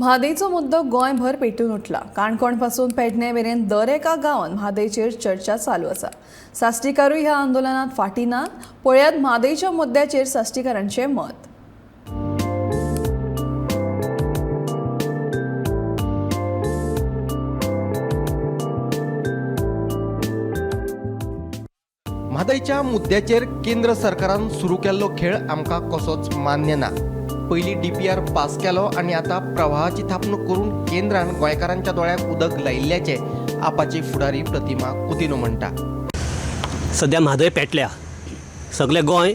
म्हादयचो मुद्दो गोंयभर पेटून उठला. काणकोण पासून पेडणे मेरेन दर एका गांवांत म्हादयचेर चर्चा चालू आसा. साश्टीकारूय ह्या आंदोलनात फाटीं नात. पळयात म्हादयच्या मुद्द्याचेर साश्टीकारांचें मत. म्हादयच्या मुद्द्याचेर केंद्र सरकारान सुरू केल्लो खेळ आमकां कसोच मान्य ना. पयलीं डीपीआर पास केलो आनी आतां प्रवाहाची थापणूक करून केंद्रान गोंयकारांच्या दोळ्याक उदक लायिल्ल्याचें आपाची फुडारी प्रतिमा कुतिनो म्हणटा. सद्या म्हादय पेटल्या, सगळें गोंय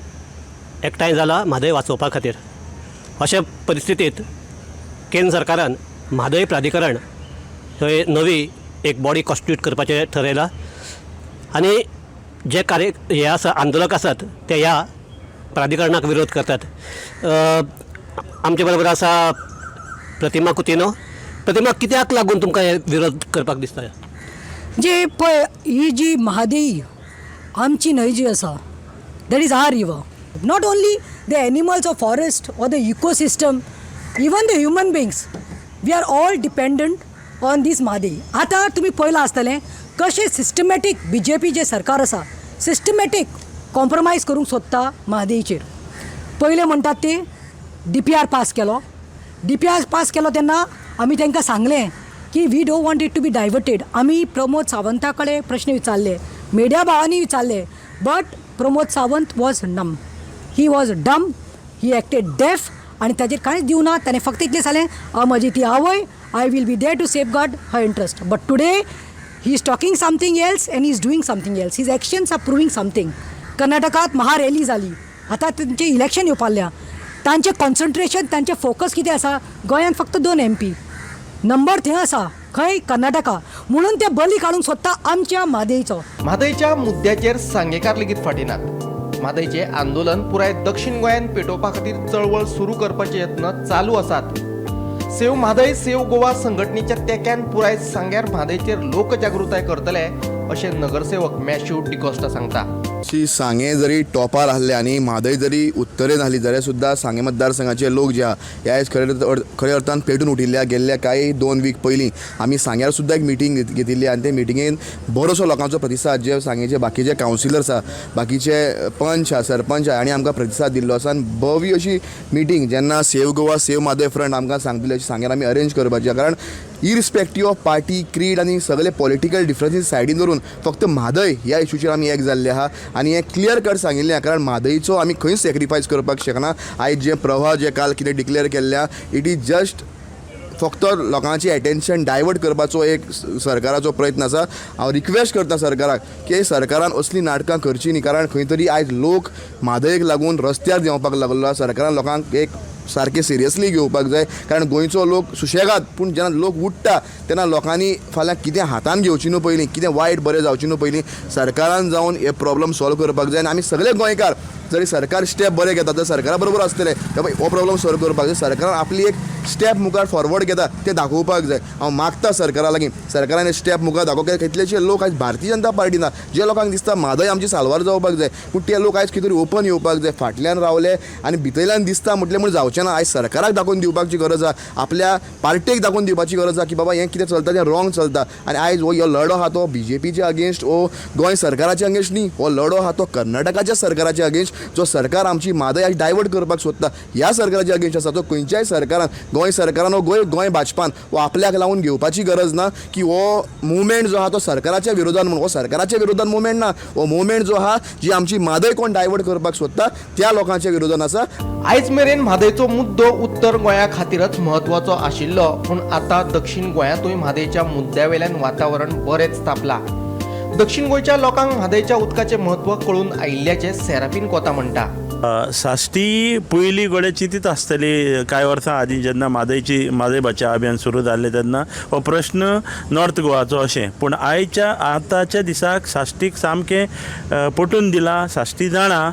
एकठांय जाला म्हादय वाचोवपा खातीर. अशे परिस्थितींत केंद्र सरकारान म्हादय प्राधिकरण हे नवी एक बॉडी कॉन्स्टिट्यूट करपाचें ठरयलां आनी जे कार्य हे आसा आंदोलक आसात ते ह्या प्राधिकरणाक विरोध करतात. आमचे बरोबर आसा प्रतिमा कुतिनो. प्रतिमा, कित्याक लागून तुमकां हे विरोध करपाक दिसता? जे पळय ही जी म्हादई आमची न्हंय जी आसा, that is our river. Not only the animals of forest or the ecosystem, even the human beings, we are all dependent on this Mhadei. आतां तुमी पळयलां आसतलें कशें सिस्टमॅटीक बी जे पी जे सरकार आसा सिस्टमॅटीक कॉम्प्रोमायज करूंक सोदता म्हादईचेर. पयलें म्हणटात ते डी पी आर पास केलो. डी पी आर पास केलो तेन्ना आमी तांकां सांगलें की we don't want it to be diverted. आमी प्रमोद सावंता कडेन प्रश्न विचारले, मिडिया भावांनी विचारले, but Pramod Sawant was numb, he was dumb, he acted deaf आनी ताजेर कांयच दिवना. ताणें फक्त इतलें सांगलें, हांव म्हजी ती आवय, I will be there to safeguard her interest. But today he is talking something else and he is doing something else. His actions are proving something. कर्नाटकात महारॅली जाली, आतां तेंचें इलेक्शन येवपाक, तांचें कॉन्सन्ट्रेशन, तांचें फोकस कितें आसा? गोंयांत फक्त 2 MP number थंय आसा, खंय? कर्नाटका. म्हणून ते बली काडूंक सोदता आमच्या म्हादईचो. म्हादयच्या मुद्द्याचेर सांगेकार लेगीत फाटीं नात. म्हादयचें आंदोलन पुराय दक्षिण गोंयांत पेटोवपा खातीर चळवळ सुरू करपाचे यत्न चालू आसात. सेव म्हादय सेव गोवा संघटनेच्या तेंक्यान पुराय सांग्यार म्हादयचेर लोकजागृताय करतले अशें नगरसेवक मॅश्यू डिकोस्टा सांगता. शी सांगें जरी टॉपार आहले आनी म्हादय जरी उत्तरेन आहली जाल्यार सुद्दां सांगें मतदारसंघाचे लोक जे आहा हे आयज खरे अर्थान पेटून उठिल्ले. गेल्ल्या कांय 2 वीक पयलीं आमी सांग्यार सुद्दां एक मिटींग घेतिल्ली आनी ते मिटिंगेन बरोसो लोकांचो प्रतिसाद, जे सांगेचे बाकीचे कावन्सिलर्स आहा, बाकीचे पंच आहा, सरपंच आहा, आनी आमकां प्रतिसाद दिल्लो आसा. आनी भव्य अशी मिटींग जेन्ना save Goa save Mhadei front आमकां सांगतले अशी सांग्यार आमी अरेंज करपाची, कारण इरिस्पेक्टीव ऑफ पार्टी क्रीड आनी सगळे पॉलिटिकल डिफरन्सीस सायडीन दवरून फक्त म्हादय ह्या इशूचेर आमी एक जाल्ले आहा आनी हें क्लियर कट सांगिल्लें आहा, कारण म्हादयचो आमी खंयच सॅक्रिफायस करपाक शकना. आयज जे प्रवाह जे काल कितें डिक्लेअर केल्ले आहा, it is just फक्त लोकांची एटेन्शन डायवर्ट करपाचो एक सरकाराचो प्रयत्न आसा. हांव रिक्वेस्ट करता सरकाराक की सरकारान असलीं नाटकां करचीं न्ही, कारण खंय तरी आयज लोक म्हादयक लागून रस्त्यार देंवपाक लागलो आहा. सरकारान लोकांक एक सारकें सिरियसली घेवपाक जाय, कारण गोंयचो लोक सुशेगाद, पूण जेन्ना लोक उठ्ठा तेन्ना लोकांनी फाल्यां कितें हातान घेवची न्हू पयलीं, कितें वायट बरें जावचें न्हू पयलीं सरकारान जावन हे प्रॉब्लम सॉल्व करपाक जाय. आनी आमी सगळे गोंयकार जरी सरकार स्टेप बरें घेता तर सरकारा बरोबर आसतलें हो प्रॉब्लम सॉल्व करपाक जाय. सरकारान आपली एक स्टेप मुखार फॉरवर्ड घेता तें दाखोवपाक जाय. हांव मागता सरकारा लागीं, सरकारान स्टेप मुखार दाखोवपाक जाय. कितलेशे लोक आयज भारतीय जनता पार्टी ना, जे लोकांक दिसता म्हादय आमची साल्वार जावपाक जाय, पूण ते लोक आयज कितें तरी ओपन येवपाक जाय. फाटल्यान रावले आनी भितरल्यान दिसता म्हटलें म्हूण जावचें ना. आयज सरकाराक दाखोवन दिवपाची गरज आसा, आपल्या पार्टेक दाखोवन दिवपाची गरज आसा की बाबा हें कितें चलता तें रॉंग चलता. आनी आयज हो लढो आहा तो बी जे पीच्या अगेन्स्ट, हो गोंय सरकाराच्या अगेन्स्ट न्ही, हो लढो आहा तो कर्नाटकाच्या सरकाराच्या अगेन्स्ट, जो सरकार आमची म्हादय आयज डायवर्ट करपाक सोदता ह्या सरकाराच्या अगेन्स्ट आसा. तो खंयच्याय सरकारान, गोंय सरकारान वो गोंय भाजपान वो आपल्याक लावन घेवपाची गरज ना की हो मुवमेंट जो आहा तो सरकाराच्या विरोधान म्हणून. हो सरकाराच्या विरोधान मुवमेंट ना, हो मुवमेंट जो आहा जी आमची म्हादय कोण डायवर्ट करपाक सोदता त्या लोकांच्या विरोधान आसा. आयज मेरेन म्हादयचो मुद्दो उत्तर गोंया खातीरच म्हत्वाचो आशिल्लो, पूण आतां दक्षिण गोंयांतूय म्हादयच्या मुद्द्या वेल्यान वातावरण बरेंच तापलां. दक्षिण गोंयच्या लोकांक म्हादयच्या उदकाचें म्हत्व कळून आयिल्ल्याचें सेराफीन कोता म्हणटा. साश्टी पयलीं गोडे चिंतीत आसतली कांय वर्सां आदीं जेन्ना म्हादय बचाव अभियान सुरू जाल्लें तेन्ना हो प्रश्न नॉर्थ गोवाचो अशें, पूण आयच्या आतांच्या दिसाक साश्टीक सामकें पटून दिलां. साश्टी जाणा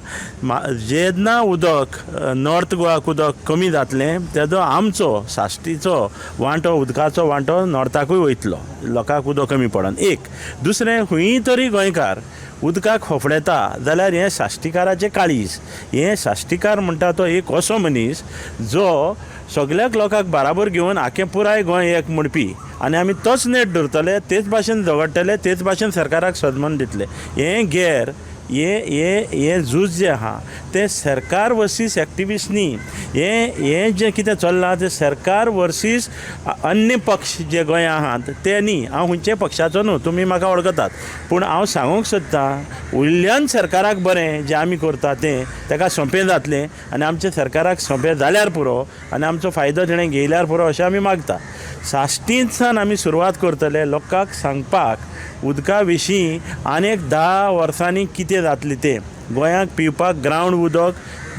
जेन्ना उदक नॉर्थ गोवाक उदक कमी जातलें तेजो आमचो साश्टीचो वांटो, उदकाचो वांटो नॉर्थाकूय वयतलो, लोकांक उदक कमी पडन. एक दुसरें, खंयी तरी गोंयकार उदकाक फोफडेता जाल्यार हें साश्टीकाराचें काळीज. हें साश्टीकार म्हणटा तो एक असो मनीस जो सगल्याक लोकांक बाराबर घेवन आख्खें पुराय गोंय एक म्हणपी आनी आमी तोच नेट धरतले, तेच भाशेन झगडटले, तेच भाशेन सरकाराक सन्मान दितले. हें गेर हे हे हें झूज जें आहा तें सरकार वर्सीस एक्टिविस्ट न्ही. हें हें जें कितें चल्लां तें सरकार वर्सीस अन्य पक्ष जे गोंया आहात ते न्ही. हांव खंयच्याय पक्षाचो न्हू, तुमी म्हाका वळखतात, पूण हांव सांगूंक सोदतां वयल्यान सरकाराक बरें जें आमी करता तें ताका सोंपें जातलें आनी आमच्या सरकाराक सोंपें जाल्यार पुरो आनी आमचो फायदो तेणें घेयल्यार पुरो अशें आमी मागता. साश्टींतसान आमी सुरवात करतले लोकांक सांगपाक उदका विशीं आनीक 10 वर्सांनी कितें जातलें तें. गोंयांक पिवपाक ग्रावंड उदक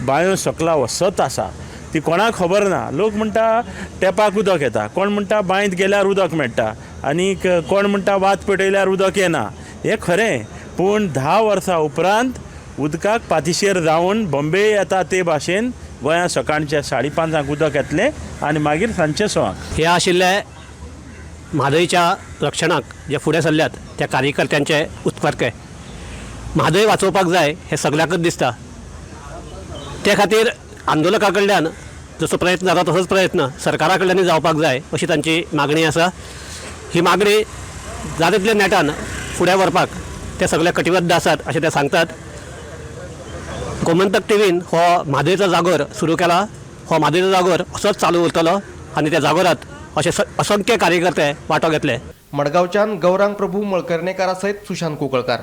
बांयो सकला वसत आसा ती कोणाक खबर ना. लोक म्हणटा टेपाक उदक येता, कोण म्हणटा बांयत गेल्यार उदक मेळटा आनीक कोण म्हणटा वात पेटयल्यार उदक येना. हें खरें, पूण 10 वर्सां उपरांत उदकाक पातिशेर जावन बॉम्बे येता ते भाशेन गोंया सकाळचें 5:30 उदक येतलें आनी मागीर सांजचें 6. हे आशिल्ले म्हादयच्या रक्षणाक जे फुडें सरल्यात त्या कार्यकर्त्यांचे उत्फर्के. म्हादय वाचोवपाक जाय हें सगल्यांकच दिसता. ते खातीर आंदोलकां कडल्यान जसो प्रयत्न जाता तसोच प्रयत्न सरकारा कडल्यानूय जावपाक जाय अशी तांची मागणी आसा. ही मागणी जाता तितल्या नेटान फुडें व्हरपाक ते सगळे कटिबद्ध आसात अशें ते सांगतात. गोमंतक टिवीन हो म्हादयचो जागोर सुरू केला. हो म्हादयचो जागोर असोच चालू उरतलो आनी त्या जागोरात अशे असंख्य कार्यकर्ते वांटो घेतले. मडगांवच्यान गौरांग प्रभू मळकर्णेकारा सयत सुशांत कुंकळकार.